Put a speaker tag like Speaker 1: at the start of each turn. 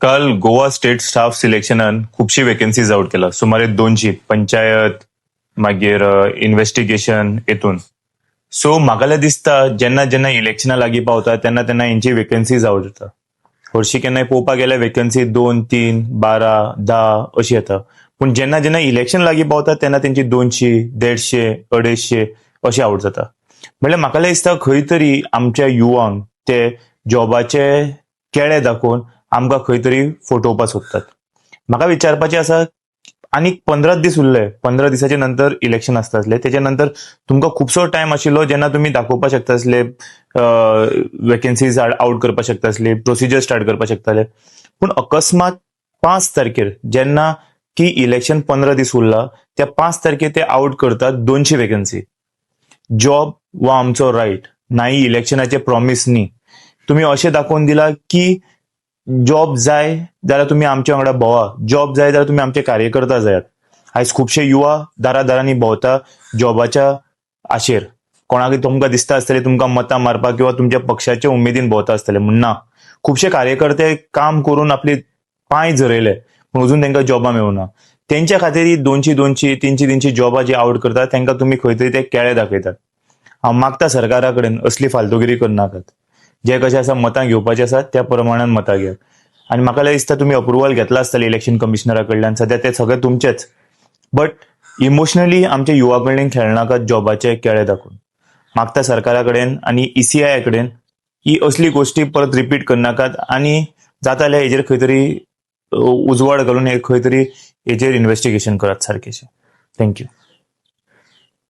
Speaker 1: काल Goa state staff सिलेक्शनान खुबशी vacancies out केला, सुमारे 200, पंचायत, मागीर इन्व्हेस्टिगेशन हेतून. सो म्हाका जाल्यार दिसता, जेन्ना जेन्ना इलेक्शना लागीं पावता तेन्ना तेन्ना हेंची वेकन्सीज आउट जाता. हरशीं केन्नाय पळोवपाक गेल्यार वेकन्सी 2, 3, 12, 10 अशी येता, पूण जेन्ना जेन्ना इलेक्शन लागीं पावता तेन्ना तेंची 200, 150, 250 अशी आउट जाता. म्हणल्यार म्हाका जाल्यार दिसता, खंय तरी आमच्या युवांक ते जॉबाचे केळे दाखोवन आमकां खंय तरी फटोवपाक सोदतात. म्हाका विचारपाचें आसा, आनीक 15 दीस उरले, 15 दिसाचे नंतर इलेक्शन आसता आसलें. तेच्या नंतर तुमकां खुबसो टायम आशिल्लो जेन्ना तुमी दाखोवपाक शकता आसले, वेकन्सीज आउट करपाक शकता आसले, प्रोसिजर स्टार्ट करपाक शकताले. पूण अकस्मात 5 तारखेर, जेन्ना की इलेक्शन 15 दीस उरला, त्या 5 तारखेर ते आउट करतात 200 वेकन्सी. जॉब हो आमचो रायट नाही, इलेक्शनाचे प्रॉमिस न्ही. तुमी अशें दाखोवन दिला की जॉब जाय जाल्यार तुमी आमच्या वांगडा भोवा, जॉब जाय जाल्यार तुमी आमचे कार्यकर्ता जायात. आयज खुबशे युवा दारा दारांनी भोंवता जॉबाच्या आशेर. कोणाक तुमकां दिसता आसतलें, तुमकां मतां मारपाक किंवा तुमच्या पक्षाच्या उमेदीन भोंवता आसतले म्हूण. ना, खुबशे कार्यकर्ते काम करून आपले पांय झरयले, पूण अजून तांकां जॉबां मेळूना. तेंच्या खातीर ही 200 200, 300 300 जॉबां जी आउट करतात, तांकां तुमी खंय तरी ते केळे दाखयतात. हांव मागता सरकारा कडेन, असली फालतुगिरी करनाकात. जे कशें आसा, मतां घेवपाची आसा त्या प्रमाणान मतां घेयात. आनी म्हाका जाल्यार दिसता, तुमी अप्रुवल घेतला आसतलें इलेक्शन कमिशनरा कडल्यान, सद्या ते सगळें तुमचेच, बट इमोशनली आमच्या युवा कडल्यान खेळनाकात जॉबाचे केळे दाखोवन. मागता सरकारा कडेन आनी ईसीआय कडेन, ही असली गोश्टी परत रिपीट करनाकात आनी जाता जाल्यार हेजेर खंय तरी उजवाड घालून हे खंय तरी हेजेर इन्व्हेस्टिगेशन करात सारकेशें. Thank you.